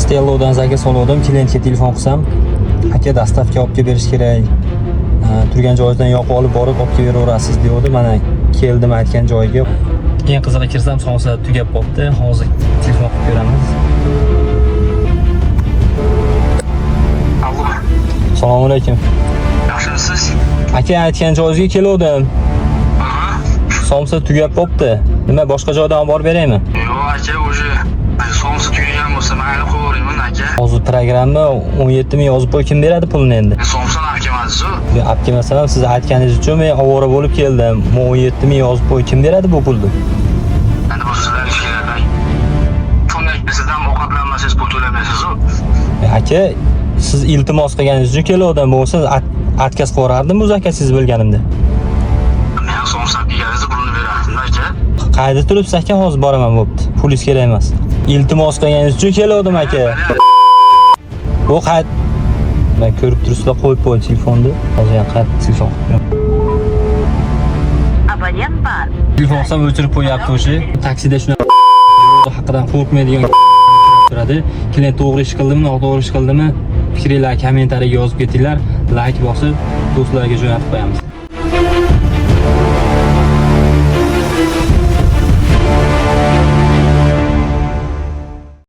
Stellodan заказ olgandim, klientga telefon qilsam, aka, доставка olib kelib berish kerak. Turgan joyingizdan yoqib olib borib olib kelib beraverasiz deyapti. Mana keldim aytgan joyiga. Eng qizig'i, kirsam, somsa tugab qolibdi. Hozir telefon qilib ko'ramiz. Allo. Assalomu alaykum. Yaxshimisiz? Aka, aytgan joyingizga keluvdim. Aha. Somsa tugab qolibdi. Nima, boshqa joydan olib borib beraymi? Yo'q aka, уже somsa tugagan bo'lsa, mayli, qo'yaverayman aka. Hozir programma 17 ming yozib qo'y, kim beradi pulni endi? Somsani olib kelmadingiz-ku. Men olib kelmasam ham, siz aytganingiz uchun men ovora bo'lib keldim. Bu 17 ming yozib qo'y, kim beradi bu pulni? Endi bu sizlar ishlardan. Shunday sizdan ovqatlanmasangiz, pul to'lamaysiz-ku. Aka, siz iltimos qilganingiz uchun keluvdim. Bo'lmasa отказ qilaverardim bu zakazingizni bilganimda. Men somsa olib kelganingizda pulini berardim aka. Qayerda turibsiz, aka? Hozir boraman, bo'pti. Pulingiz kerak emas. Iltimos qilganingiz uchun keluvdim, aka. Bu qayt. Men ko'rib turibsizlar, qo'yib qo'y telefonni. Hozir ham qayt telefon qilib. Абонент бар. Telefon qilsam, o'chirib qo'yapti o'sha. Taksida shunaqa haqidan qo'rqmaydigan turadi. Klient to'g'ri ish qildimi, noto'g'ri ish qildimi? Fikringlarni kommentariyaga yozib ketinglar. Like bosib, do'stlarga jo'natib qo'yamiz.